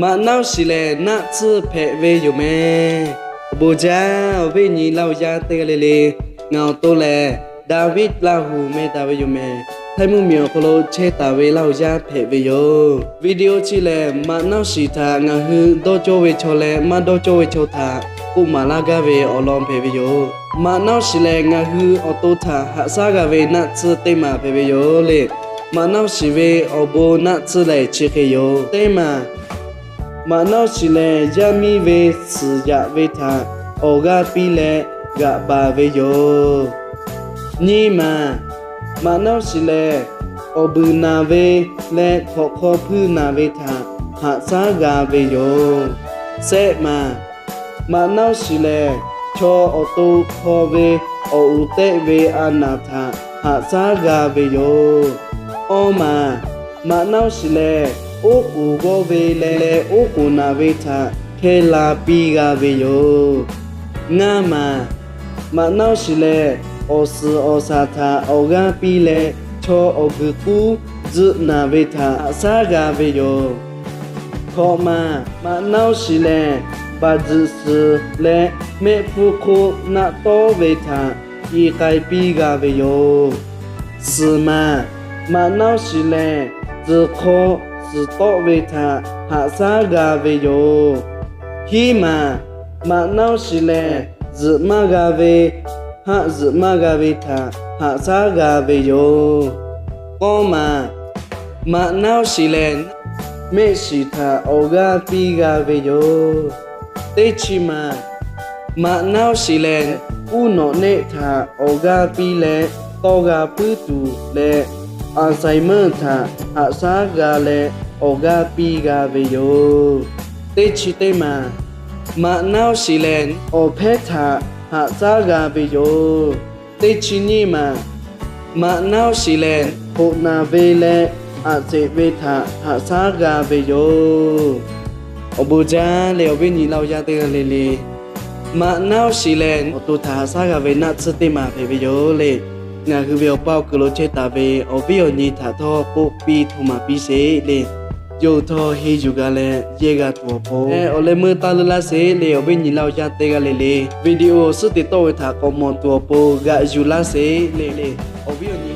Maꞈ naoˇ shiˍ lehˬ, naˆ tsuhˇ hpehꞈ ve yoˬ mehˍ. Awˬ bon jaˇ, awˬ viˉ nyi Laˇ huˍ yaˇ teˇ g'aˇ le le, ngaˬ awˬ to lehˬ Daˍviˆ Laˇ huˍ meh taˍ ve yoˬ mehˍ. Htaiˇ mvuhˇ miˬ awˬ hk'aw lo chehˇ taˍ ve Laˇ huˍ yaˇ hpehꞈ ve yoˬ. Video chi lehˬ, maꞈ naoˇ shiˍ htaꞈ ngaˬ hui dawˇ cawˇ ve chaw leh maˇ dawˇ cawˇ ve chaw htaꞈ k'oˆ maˍ laˇ gaˇ ve awˬ lawn hpehꞈ ve yoˬ. Maꞈ naoˇ shiˍ lehˬ, ngaˬ hui awˬ to htaꞈ haꞈ shaˉ g'a ve naˆ tsuhˇ teˇ maˬ hpehꞈ ve yoˬ le. Maꞈ naoˇ shiˍ ve awˬ bon naˆ tsuhˇ lehˬ chi hk'e yoˬ. Teˇ maˬ, maꞈ naoˇ shiˍ lehˬ, yaˇ miˇ ve suhˍ yaꞈ ve htaꞈ awˬ g'aˇ piˇ leh g'aꞈ baˬ ve yoˬ. Nyiˇ maˬ, maꞈ naoˇ shiˍ lehˬ, awˬ buiˬ naˬ ve leh hk'awꞈ hk'aw hpuiˇ naˬ ve htaꞈ haꞈ shaˉ g'a ve yoˬ. Sehˆ maˬ, maꞈ naoˇ shiˍ lehˬ, chaw awˬ to hk'aw ve awˬ uiˍ tehˆ ve a naˍ htaꞈ haꞈ shaˉ g'a ve yoˬ. Awˇ maˬ, maꞈ naoˇ shiˍ lehˬ, oˉ k'oˍ g'awˇ ve leh oˉ k'oˍ naˬ ve htaꞈ hkehˇ la piˇ g'a ve yoˬ. Ngaˇ maˬ, maꞈ naoˇ shiˍ lehˬ, awˬ suhˍ awˬ shaˍ htaꞈ awˬ g'aˇ piˇ leh chaw awˬ guiˬ k'uˉ tzuhꞈ naˬ ve htaꞈ haꞈ shaˉ g'a ve yoˬ. Hkawꞈ maˬ, maꞈ naoˇ shiˍ lehˬ, baˬ tzuhꞈ suhˍ leh mehˆ hpfuhˇ hk'oˆ naˆ tawˉ ve htaꞈ i k'ai piˇ g'a ve yoˬ. Suhˍ maˬ, maꞈ naoˇ shiˍ lehˬ, tcuh hk'aw suhˍ tawˆ ve htaꞈ haꞈ shaˉ g'a ve yoˬ. Hiˉ maˬ, maꞈ naoˇ shiˍ lehˬ, zuhꞈ maˇ g'a ve, haˆ zuhꞈ maˇ g'a ve htaꞈ haꞈ shaˉ g'a ve yoˬ. K'awˇ maˬ, maꞈ naoˇ shiˍ lehˬ, mehˆ shiˍ htaꞈ awˬ g'aˇ piˇ g'a ve yoˬ. Teˇ chi maˬ, maꞈ naoˇ shiˍ lehˬ, uˉ nawꞈ nehˆ htaꞈ awˬ g'aˇ piˇ leh tawˇ g'a puiˉ tuˬ leh, Alzheimer htaꞈ haꞈ shaˉ g'a leh awˬ g'aˇ piˇ g'a ve yoˬ. Teˇ chi teˇ maˬ, maꞈ naoˇ shiˍ lehˬ, awˬ hpehˇ htaꞈ haꞈ shaˉ g'a ve yoˬ. Teˇ chi nyiˇ maˬ, maꞈ naoˇ shiˍ lehˬ, hpoꞈ naˬ ve leh aꞈ sheˍ ve htaꞈ haꞈ shaˉ g'a ve yoˬ. Awˬ bon jaˇ le, awˬ viˉ nyi Laˇ huˍ yaˇ teˇ g'aˇ le le, maꞈ naoˇ shiˍ lehˬ, awˬ to htaꞈ haꞈ shaˉ g'a ve naˆ tsuhˇ teˇ maˬ hpehꞈ ve yoˬ le. Ngaˬ hui ve awˬ pa awˬ kuiˬ lo chehˇ taˍ ve awˬ viˉ awˬ nyi htaꞈ htawˇ k'oˆ piˇ hto maˍ piˇ sheˍ le. Yawˇ hui htawˇ henˇ yuˬ g'a leh yehˇ g'a tuˬ awˬ pon, awˬ leh meuˇ taˇ leuˉ laˇ sheˍ le, awˬ viˉ nyi Laˇ huˍ yaˇ teˇ g'aˇ le le, video awˬ suhˉ te tawˆ ve htaꞈ k'awꞈ mawˬ tuˬ awˬ pon g'aꞈ yuˬ laˇ sheˍ le le. Awˬ viˉ awˬ nyi